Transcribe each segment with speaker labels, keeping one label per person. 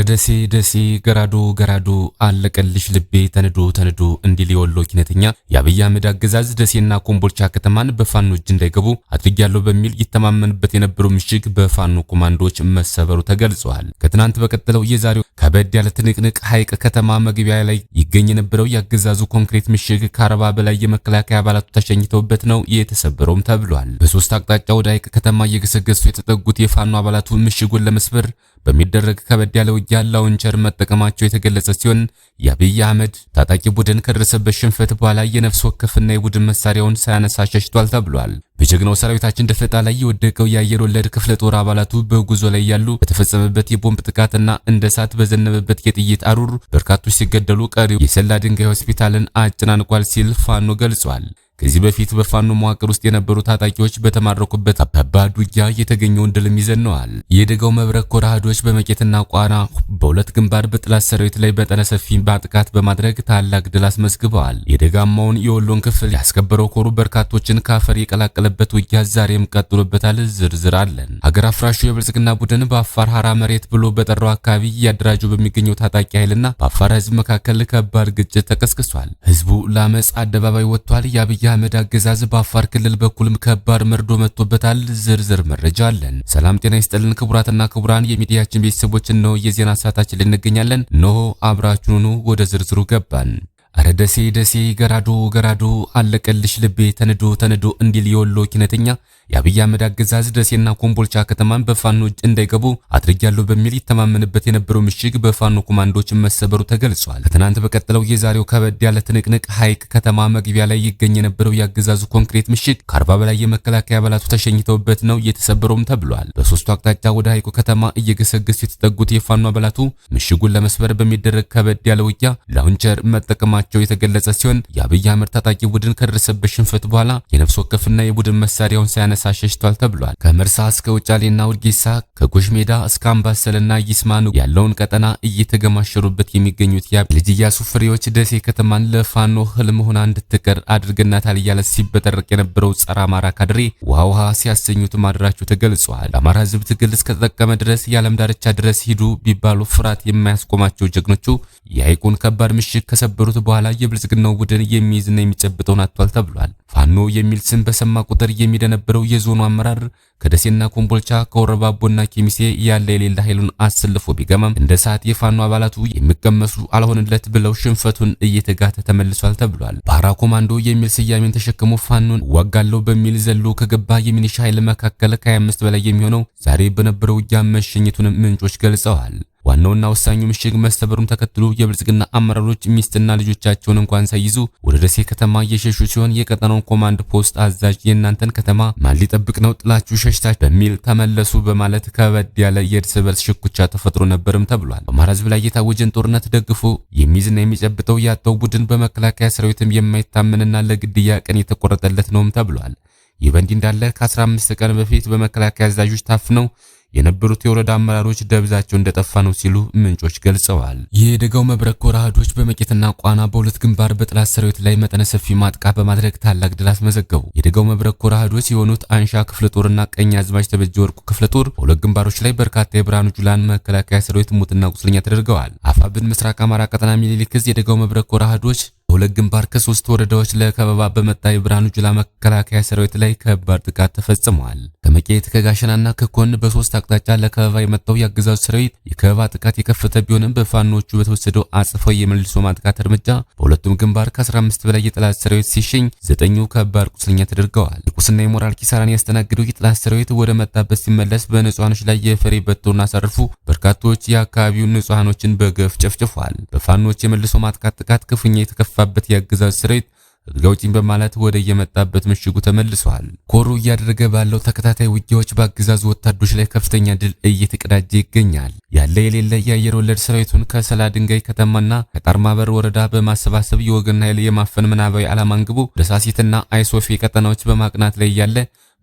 Speaker 1: ደሴ ደሴ፣ ገራዶ ገራዶ፣ አለቀልሽ ልቤ ተንዶ ተንዶ እንዲል የወሎ ኪነተኛ፣ የአብይ አህመድ አገዛዝ ደሴና ኮምቦልቻ ከተማን በፋኖ እጅ እንዳይገቡ አድርጊያለሁ በሚል ይተማመንበት የነበረው ምሽግ በፋኖ ኮማንዶዎች መሰበሩ ተገልጿል። ከትናንት በቀጠለው የዛሬው ከበድ ያለ ትንቅንቅ ሐይቅ ከተማ መግቢያ ላይ ይገኝ የነበረው የአገዛዙ ኮንክሪት ምሽግ ከ40 በላይ የመከላከያ አባላቱ ተሸኝተውበት ነው የተሰበረውም ተብሏል። በሶስት አቅጣጫ ወደ ሐይቅ ከተማ እየገሰገሱ የተጠጉት የፋኖ አባላቱ ምሽጉን ለመስበር በሚደረግ ከበድ ያለ ውጊያ launcher መጠቀማቸው የተገለጸ ሲሆን፣ የአብይ አህመድ ታጣቂ ቡድን ከደረሰበት ሽንፈት በኋላ የነፍስ ወከፍና የቡድን መሳሪያውን ሳያነሳ ሸሽቷል ተብሏል። በጀግናው ሰራዊታችን ደፈጣ ላይ የወደቀው የአየር ወለድ ክፍለ ጦር አባላቱ በጉዞ ላይ ያሉ በተፈጸመበት የቦምብ ጥቃትና እንደ እሳት በዘነበበት የጥይት አሩር በርካቶች ሲገደሉ፣ ቀሪው የሰላ ድንጋይ ሆስፒታልን አጨናንቋል ሲል ፋኖ ገልጿል። ከዚህ በፊት በፋኖ መዋቅር ውስጥ የነበሩ ታጣቂዎች በተማረኩበት ከባድ ውጊያ የተገኘውን ድልም ይዘነዋል። የደጋው መብረቅ ኮር አሃዶች በመቄትና ቋራ በሁለት ግንባር በጠላት ሰራዊት ላይ መጠነ ሰፊ ማጥቃት በማድረግ ታላቅ ድል አስመዝግበዋል። የደጋማውን የወሎን ክፍል ያስከበረው ኮሩ በርካቶችን ካፈር የቀላቀለበት ውጊያ ዛሬም ቀጥሎበታል። ዝርዝር አለን። ሀገር አፍራሹ የብልጽግና ቡድን በአፋር ሀራ መሬት ብሎ በጠራው አካባቢ እያደራጁ በሚገኘው ታጣቂ ኃይልና በአፋር ህዝብ መካከል ከባድ ግጭት ተቀስቅሷል። ህዝቡ ለአመፅ አደባባይ ወጥቷል። የአብይ አህመድ አገዛዝ በአፋር ክልል በኩልም ከባድ መርዶ መጥቶበታል። ዝርዝር መረጃ አለን። ሰላም ጤና ይስጥልን ክቡራትና ክቡራን የሚዲያችን ቤተሰቦች፣ እነሆ የዜና ሰዓታችን ላይ እንገኛለን። እነሆ አብራችሁን ሁኑ። ወደ ዝርዝሩ ገባን። አረ ደሴ ደሴ፣ ገራዶ ገራዶ፣ አለቀልሽ ልቤ ተንዶ ተንዶ እንዲል የወሎ ኪነተኛ፣ የአብይ አህመድ አገዛዝ ደሴና ኮምቦልቻ ከተማን በፋኖ እጅ እንዳይገቡ አድርጊያለሁ በሚል ይተማመንበት የነበረው ምሽግ በፋኖ ኮማንዶች መሰበሩ ተገልጿል። ከትናንት በቀጠለው የዛሬው ከበድ ያለ ትንቅንቅ ሐይቅ ከተማ መግቢያ ላይ ይገኝ የነበረው የአገዛዙ ኮንክሪት ምሽግ ከ40 በላይ የመከላከያ አባላቱ ተሸኝተውበት ነው የተሰበረውም ተብሏል። በሶስቱ አቅጣጫ ወደ ሐይቁ ከተማ እየገሰገሱ የተጠጉት የፋኖ አባላቱ ምሽጉን ለመስበር በሚደረግ ከበድ ያለ ውጊያ launcher መጠቀማቸው የተገለጸ ሲሆን፣ የአብይ አህመድ ታጣቂ ቡድን ከደረሰበት ሽንፈት በኋላ የነፍስ ወከፍና የቡድን መሳሪያውን ሳያነሳ ሸሽቷል ተብሏል። ከመርሳ እስከ ውጫሌና ውርጌሳ፣ ከጎሽ ሜዳ እስከ አምባሰልና ይስማኑ ያለውን ቀጠና እየተገማሸሩበት የሚገኙት የልጅ ኢያሱ ፍሬዎች ደሴ ከተማን ለፋኖ ህልም ሆና እንድትቀር አድርገናታል እያለ ሲበጠረቅ የነበረው ጸረ አማራ ካድሬ ውሃ ውሃ ሲያሰኙት ማድራቸው ተገልጿል። ለአማራ ህዝብ ትግል እስከተጠቀመ ድረስ የዓለም ዳርቻ ድረስ ሂዱ ቢባሉ ፍርሃት የማያስቆማቸው ጀግኖቹ የሐይቁን ከባድ ምሽግ ከሰበሩት በኋላ የብልጽግናው ቡድን የሚይዝና የሚጨብጠውን አጥቷል ተብሏል። ፋኖ የሚል ስም በሰማ ቁጥር የሚደነበረው የዞኑ አመራር ከደሴና ኮምቦልቻ፣ ከወረባቦና ኬሚሴ ያለ የሌለ ኃይሉን አሰልፎ ቢገማም እንደ ሰዓት የፋኖ አባላቱ የሚቀመሱ አልሆንለት ብለው ሽንፈቱን እየተጋተ ተመልሷል ተብሏል። ፓራ ኮማንዶ የሚል ስያሜን ተሸክሞ ፋኖን እዋጋለሁ በሚል ዘሎ ከገባ የሚሊሻ ኃይል መካከል ከ25 በላይ የሚሆነው ዛሬ በነበረው ውጊያ መሸኘቱን ምንጮች ገልጸዋል። ዋናውና ወሳኙ ምሽግ መሰበሩን ተከትሎ የብልጽግና አመራሮች ሚስትና ልጆቻቸውን እንኳን ሳይዙ ወደ ደሴ ከተማ እየሸሹ ሲሆን፣ የቀጠናውን ኮማንድ ፖስት አዛዥ የእናንተን ከተማ ማን ሊጠብቅ ነው ጥላችሁ ሸሽታችሁ በሚል ተመለሱ በማለት ከበድ ያለ የእርስ በርስ ሽኩቻ ተፈጥሮ ነበርም ተብሏል። በአማራ ሕዝብ ላይ የታወጀን ጦርነት ደግፎ የሚይዝና የሚጨብጠው ያጣው ቡድን በመከላከያ ሰራዊትም የማይታመንና ለግድያ ቀን የተቆረጠለት ነውም ተብሏል። ይህ በእንዲህ እንዳለ ከ15 ቀን በፊት በመከላከያ አዛዦች ታፍነው የነበሩት የወረዳ አመራሮች ደብዛቸው እንደጠፋ ነው ሲሉ ምንጮች ገልጸዋል። የደጋው መብረቅ ኮር አሃዶች በመቄትና ቋና በሁለት ግንባር በጠላት ሰራዊት ላይ መጠነ ሰፊ ማጥቃት በማድረግ ታላቅ ድል አስመዘገቡ። የደጋው መብረቅ ኮር አሃዶች የሆኑት አንሻ ክፍለ ጦርና ቀኝ አዝማች ተበጀ ወርቁ ክፍለ ጦር በሁለት ግንባሮች ላይ በርካታ የብርሃኑ ጁላን መከላከያ ሰራዊት ሙትና ቁስለኛ ተደርገዋል። አፋብን ምስራቅ አማራ ቀጠና ሚኒሊክ ዕዝ የደጋው መብረቅ ኮር አሃዶች በሁለት ግንባር ከሶስት ወረዳዎች ለከበባ በመጣ የብርሃኑ ጁላ መከላከያ ሰራዊት ላይ ከባድ ጥቃት ተፈጽሟል። ከመቄት፣ ከጋሸናና ከኮን በሶስት አቅጣጫ ለከበባ የመጣው የአገዛዙ ሰራዊት የከበባ ጥቃት የከፈተ ቢሆንም በፋኖቹ በተወሰደው አጸፋዊ የመልሶ ማጥቃት እርምጃ በሁለቱም ግንባር ከ15 በላይ የጠላት ሰራዊት ሲሸኝ፣ ዘጠኙ ከባድ ቁስለኛ ተደርገዋል። የቁስና የሞራል ኪሳራን ያስተናገደው የጠላት ሰራዊት ወደ መጣበት ሲመለስ በንጹሃኖች ላይ የፈሬ በትሩን አሳርፎ በርካቶች የአካባቢውን ንጹሃኖችን በገፍ ጨፍጭፏል። በፋኖች የመልሶ ማጥቃት ጥቃት ክፉኛ የተከፋበት የአገዛዙ ሰራዊት ሕግ አውጪኝ በማለት ወደ የመጣበት ምሽጉ ተመልሷል። ኮሩ እያደረገ ባለው ተከታታይ ውጊያዎች በአገዛዙ ወታደሮች ላይ ከፍተኛ ድል እየተቀዳጀ ይገኛል። ያለ የሌለ የአየር ወለድ ሰራዊቱን ከሰላ ድንጋይ ከተማና ከጣርማበር ወረዳ በማሰባሰብ የወገን ኃይል የማፈን ምናባዊ ዓላማ አንግቦ ደሳሲትና አይሶፌ ቀጠናዎች በማቅናት ላይ እያለ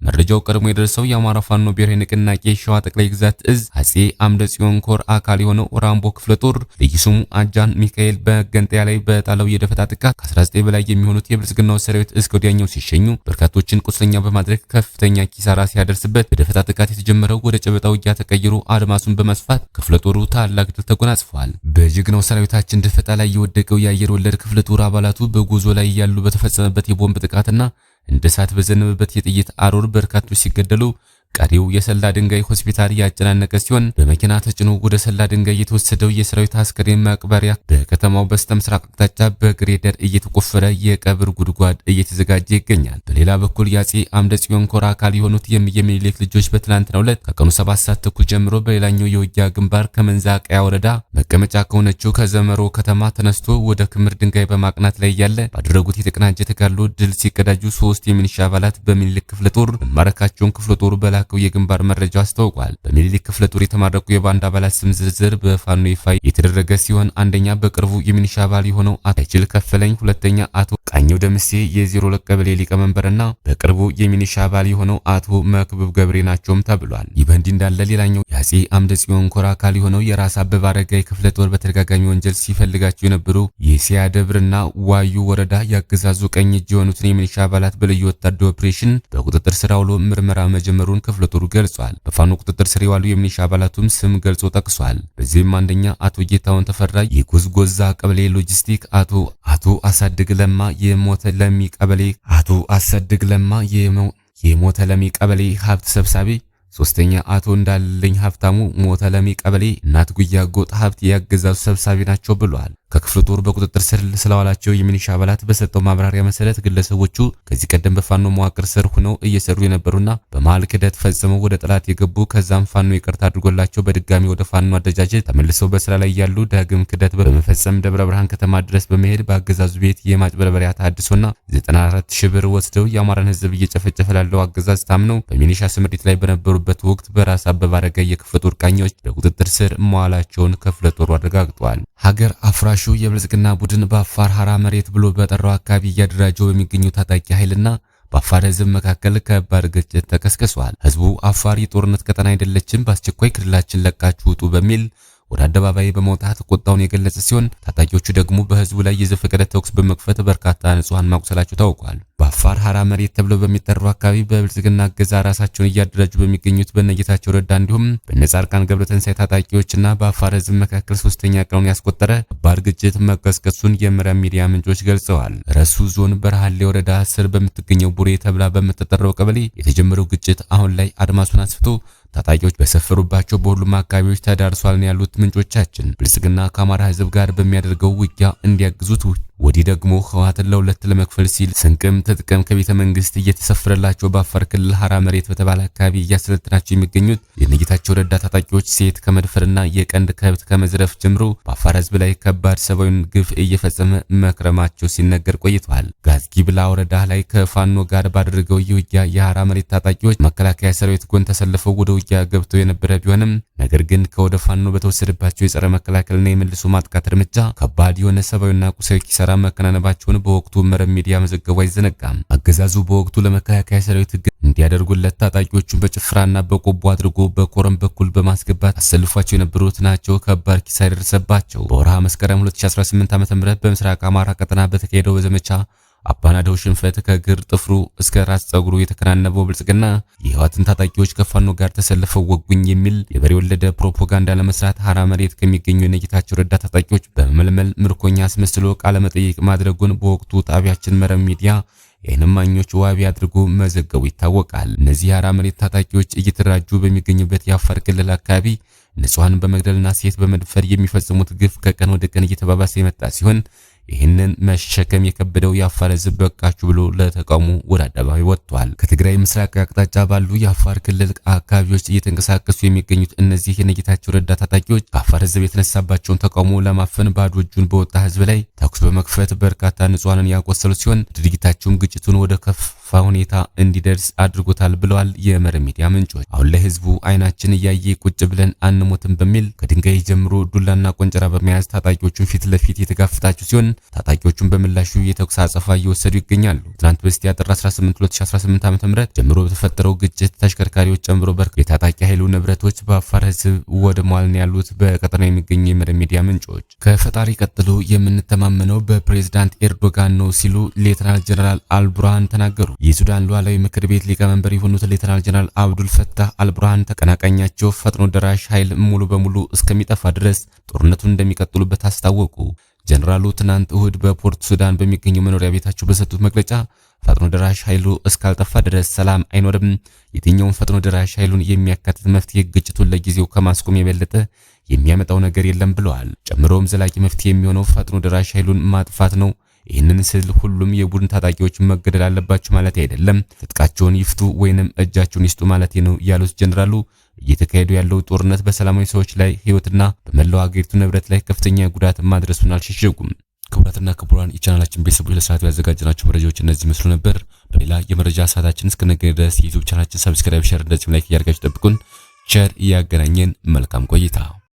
Speaker 1: መረጃው ቀድሞ የደረሰው የአማራ ፋኖ ብሔራዊ ንቅናቄ ሸዋ ጠቅላይ ግዛት እዝ አጼ አምደ ጽዮን ኮር አካል የሆነው ራምቦ ክፍለ ጦር ልዩ ስሙ አጃን ሚካኤል በገንጠያ ላይ በጣለው የደፈጣ ጥቃት ከ19 በላይ የሚሆኑት የብልጽግናው ሰራዊት እስከ ወዲያኛው ሲሸኙ በርካቶችን ቁስለኛ በማድረግ ከፍተኛ ኪሳራ ሲያደርስበት በደፈጣ ጥቃት የተጀመረው ወደ ጨበጣ ውጊያ ተቀይሮ አድማሱን በመስፋት ክፍለ ጦሩ ታላቅ ድል ተጎናጽፏል። በጀግናው ሰራዊታችን ደፈጣ ላይ የወደቀው የአየር ወለድ ክፍለ ጦር አባላቱ በጉዞ ላይ ያሉ በተፈጸመበት የቦምብ ጥቃትና እንደ እሳት በዘነበበት የጥይት አሮር በርካቶች ሲገደሉ ቀሪው የሰላ ድንጋይ ሆስፒታል ያጨናነቀ ሲሆን በመኪና ተጭኖ ወደ ሰላ ድንጋይ የተወሰደው የሰራዊት አስከሬን መቅበሪያ በከተማው በስተምስራቅ አቅጣጫ በግሬደር እየተቆፈረ የቀብር ጉድጓድ እየተዘጋጀ ይገኛል። በሌላ በኩል የአጼ አምደ ጽዮን ኮር አካል የሆኑት የሚኒሊክ ልጆች በትናንትናው ዕለት ከቀኑ 7 ሰዓት ተኩል ጀምሮ በሌላኛው የውጊያ ግንባር ከመንዛ ቀያ ወረዳ መቀመጫ ከሆነችው ከዘመሮ ከተማ ተነስቶ ወደ ክምር ድንጋይ በማቅናት ላይ እያለ ባደረጉት የተቀናጀ ተጋድሎ ድል ሲቀዳጁ 3 የሚሊሻ አባላት በሚኒሊክ ክፍለ ጦር መማረካቸውን ክፍለ ጦሩ በላከው የግንባር መረጃ አስታውቋል። በሚኒሊክ ክፍለ ጦር የተማረኩ የባንዳ አባላት ስም ዝርዝር በፋኖ ይፋ የተደረገ ሲሆን አንደኛ በቅርቡ የሚሊሻ አባል የሆነው አቶ አይችል ከፈለኝ፣ ሁለተኛ አቶ ቃኘው ደምሴ የ02 ቀበሌ ሊቀመንበርና በቅርቡ የሚሊሻ አባል የሆነው አቶ መክብብ ገብሬ ናቸውም ተብሏል። ይህ በእንዲህ እንዳለ ሌላኛው የአጼ አምደ ጽዮን ኮር አካል የሆነው የራስ አበበ አረጋይ ክፍለ ጦር በተደጋጋሚ ወንጀል ሲፈልጋቸው የነበሩ የሲያ ደብርና ዋዩ ወረዳ ያገዛዙ ቀኝ እጅ የሆኑትን የሚሊሻ አባላት በልዩ ወታደራዊ ኦፕሬሽን በቁጥጥር ስር አውሎ ምርመራ መጀመሩን ክፍለ ጦሩ ገልጿል። በፋኖ ቁጥጥር ስር የዋሉ የሚሊሻ አባላቱም ስም ገልጾ ጠቅሷል። በዚህም አንደኛ አቶ ጌታውን ተፈራ የጎዝጎዛ ቀበሌ ሎጂስቲክ፣ አቶ አሳድግ ለማ የሞተ ለሚ ቀበሌ አቶ አሳድግ ለማ የሞተ ለሚ ቀበሌ ሀብት ሰብሳቢ፣ ሶስተኛ አቶ እንዳለኝ ሀብታሙ ሞተ ለሚ ቀበሌ እናት ጉያ ጎጥ ሀብት ያገዛዙ ሰብሳቢ ናቸው ብሏል። ከክፍለ ጦሩ በቁጥጥር ስር ስለዋላቸው የሚሊሻ አባላት በሰጠው ማብራሪያ መሰረት ግለሰቦቹ ከዚህ ቀደም በፋኖ መዋቅር ስር ሆነው እየሰሩ የነበሩና በመሃል ክህደት ፈጽመው ወደ ጠላት የገቡ ከዛም ፋኖ ይቅርታ አድርጎላቸው በድጋሚ ወደ ፋኖ አደረጃጀት ተመልሰው በስራ ላይ ያሉ ዳግም ክህደት በመፈጸም ደብረ ብርሃን ከተማ ድረስ በመሄድ በአገዛዙ ቤት የማጭበርበሪያ ተሃድሶና 94 ሺህ ብር ወስደው የአማራን ሕዝብ እየጨፈጨፈ ላለው አገዛዝ ታምነው በሚሊሻ ስምሪት ላይ በነበሩበት ወቅት በራስ አበበ አረጋይ የክፍለ ጦር ቃኞች በቁጥጥር ስር መዋላቸውን ክፍለ ጦሩ አረጋግጧል። ሀገር አፍራሹ የብልጽግና ቡድን በአፋር ሀራ መሬት ብሎ በጠራው አካባቢ እያደራጀው በሚገኘው ታጣቂ ኃይልና በአፋር ህዝብ መካከል ከባድ ግጭት ተቀስቅሷል። ህዝቡ አፋር የጦርነት ቀጠና አይደለችም፣ በአስቸኳይ ክልላችን ለቃችሁ ውጡ በሚል ወደ አደባባይ በመውጣት ቁጣውን የገለጸ ሲሆን ታጣቂዎቹ ደግሞ በህዝቡ ላይ የዘፈቀደ ተኩስ በመክፈት በርካታ ንጹሃን ማቁሰላቸው ታውቋል። በአፋር ሀራ መሬት ተብሎ በሚጠራው አካባቢ በብልጽግና እገዛ ራሳቸውን እያደራጁ በሚገኙት በነጌታቸው ረዳ እንዲሁም በነጻድቃን ገብረትንሳኤ ታጣቂዎችና በአፋር ህዝብ መካከል ሶስተኛ ቀኑን ያስቆጠረ ከባድ ግጭት መቀስቀሱን የምዕራብ ሚዲያ ምንጮች ገልጸዋል። ረሱ ዞን በረሃሌ ወረዳ ስር በምትገኘው ቡሬ ተብላ በምትጠራው ቀበሌ የተጀመረው ግጭት አሁን ላይ አድማሱን አስፍቶ ታጣቂዎች በሰፈሩባቸው በሁሉም አካባቢዎች ተዳርሷል ያሉት ምንጮቻችን ብልጽግና ከአማራ ህዝብ ጋር በሚያደርገው ውጊያ እንዲያግዙት ወዲህ ደግሞ ህወሓትን ለሁለት ለመክፈል ሲል ስንቅም ትጥቅም ከቤተ መንግስት እየተሰፈረላቸው በአፋር ክልል ሀራ መሬት በተባለ አካባቢ እያሰለጥናቸው የሚገኙት የነጌታቸው ረዳ ታጣቂዎች ሴት ከመድፈርና የቀንድ ከብት ከመዝረፍ ጀምሮ በአፋር ህዝብ ላይ ከባድ ሰብአዊ ግፍ እየፈጸመ መክረማቸው ሲነገር ቆይተዋል። ጋዝጊብላ ወረዳ ላይ ከፋኖ ጋር ባደረገው የውጊያ የሀራ መሬት ታጣቂዎች መከላከያ ሰራዊት ጎን ተሰልፈው ወደ ውጊያ ገብተው የነበረ ቢሆንም ነገር ግን ከወደ ፋኖ በተወሰደባቸው የጸረ መከላከልና የመልሶ ማጥቃት እርምጃ ከባድ የሆነ ሰብአዊና ቁሳዊ ኪሳራ መከናነባቸውን በወቅቱ መረብ ሚዲያ መዘገቡ አይዘነጋም። አገዛዙ በወቅቱ ለመከላከያ ሰራዊት እንዲያደርጉለት ታጣቂዎቹን በጭፍራና በቆቦ አድርጎ በኮረም በኩል በማስገባት አሰልፏቸው የነበሩት ናቸው ከባድ ኪሳራ የደረሰባቸው። በወርሃ መስከረም 2018 ዓ.ም በምስራቅ አማራ ቀጠና በተካሄደው በዘመቻ አባናደው ሽንፈት ከእግር ጥፍሩ እስከ ራስ ፀጉሩ የተከናነበው ብልጽግና የህወሓትን ታጣቂዎች ከፋኖ ጋር ተሰልፈው ወጉኝ የሚል የበሬ ወለደ ፕሮፓጋንዳ ለመስራት ሀራ መሬት ከሚገኙ የነጌታቸው ረዳ ታጣቂዎች በመመልመል ምርኮኛ አስመስሎ ቃለ መጠይቅ ማድረጉን በወቅቱ ጣቢያችን መረብ ሚዲያ የዓይን እማኞች ዋቢ አድርጎ መዘገቡ ይታወቃል። እነዚህ የሀራ መሬት ታጣቂዎች እየተደራጁ በሚገኙበት የአፋር ክልል አካባቢ ንጹሃን በመግደልና ሴት በመድፈር የሚፈጽሙት ግፍ ከቀን ወደ ቀን እየተባባሰ የመጣ ሲሆን ይህንን መሸከም የከበደው የአፋር ሕዝብ በቃችሁ ብሎ ለተቃውሞ ወደ አደባባይ ወጥቷል። ከትግራይ ምስራቅ አቅጣጫ ባሉ የአፋር ክልል አካባቢዎች እየተንቀሳቀሱ የሚገኙት እነዚህ የነጌታቸው ረዳ ታጣቂዎች ከአፋር ሕዝብ የተነሳባቸውን ተቃውሞ ለማፈን ባዶ እጁን በወጣ ሕዝብ ላይ ተኩስ በመክፈት በርካታ ንጹሃንን ያቆሰሉ ሲሆን ድርጊታቸውም ግጭቱን ወደ ከፋ የከፋ ሁኔታ እንዲደርስ አድርጎታል ብለዋል የመረብ ሚዲያ ምንጮች። አሁን ላይ ህዝቡ አይናችን እያየ ቁጭ ብለን አንሞትም በሚል ከድንጋይ ጀምሮ ዱላና ቆንጨራ በመያዝ ታጣቂዎቹን ፊት ለፊት የተጋፈጣቸው ሲሆን ታጣቂዎቹን በምላሹ የተኩስ አጸፋ እየወሰዱ ይገኛሉ። ትናንት በስቲያ ጥር 18 2018 ዓ.ም ጀምሮ በተፈጠረው ግጭት ተሽከርካሪዎች ጨምሮ በርካታ የታጣቂ ኃይሉ ንብረቶች በአፋር ህዝብ ወድመዋል ያሉት በቀጠናው የሚገኙ የመረብ ሚዲያ ምንጮች ከፈጣሪ ቀጥሎ የምንተማመነው በፕሬዝዳንት ኤርዶጋን ነው ሲሉ ሌተናል ጀነራል አልቡርሃን ተናገሩ። የሱዳን ሉዓላዊ ምክር ቤት ሊቀመንበር የሆኑት ሌተናል ጀነራል አብዱል ፈታህ አልቡርሃን ተቀናቃኛቸው ፈጥኖ ደራሽ ኃይል ሙሉ በሙሉ እስከሚጠፋ ድረስ ጦርነቱን እንደሚቀጥሉበት አስታወቁ። ጀነራሉ ትናንት እሁድ በፖርት ሱዳን በሚገኘው መኖሪያ ቤታቸው በሰጡት መግለጫ ፈጥኖ ደራሽ ኃይሉ እስካልጠፋ ድረስ ሰላም አይኖርም፣ የትኛውም ፈጥኖ ደራሽ ኃይሉን የሚያካትት መፍትሄ ግጭቱን ለጊዜው ከማስቆም የበለጠ የሚያመጣው ነገር የለም ብለዋል። ጨምሮም ዘላቂ መፍትሄ የሚሆነው ፈጥኖ ደራሽ ኃይሉን ማጥፋት ነው። ይህንን ስል ሁሉም የቡድን ታጣቂዎች መገደል አለባቸው ማለት አይደለም፣ ትጥቃቸውን ይፍቱ ወይንም እጃቸውን ይስጡ ማለት ነው ያሉት ጀነራሉ እየተካሄዱ ያለው ጦርነት በሰላማዊ ሰዎች ላይ ሕይወትና በመላው አገሪቱ ንብረት ላይ ከፍተኛ ጉዳት ማድረሱን አልሸሸጉም። ክቡራትና ክቡራን የቻናላችን ቤተሰቦች ለሰዓቱ ያዘጋጀናቸው መረጃዎች እነዚህ ይመስሉ ነበር። በሌላ የመረጃ ሰዓታችን እስክንገናኝ ድረስ የዩቲዩብ ቻናላችን subscribe፣ share እንደዚሁም like እያደረጋችሁ ጠብቁን። ቸር እያገናኘን መልካም ቆይታ።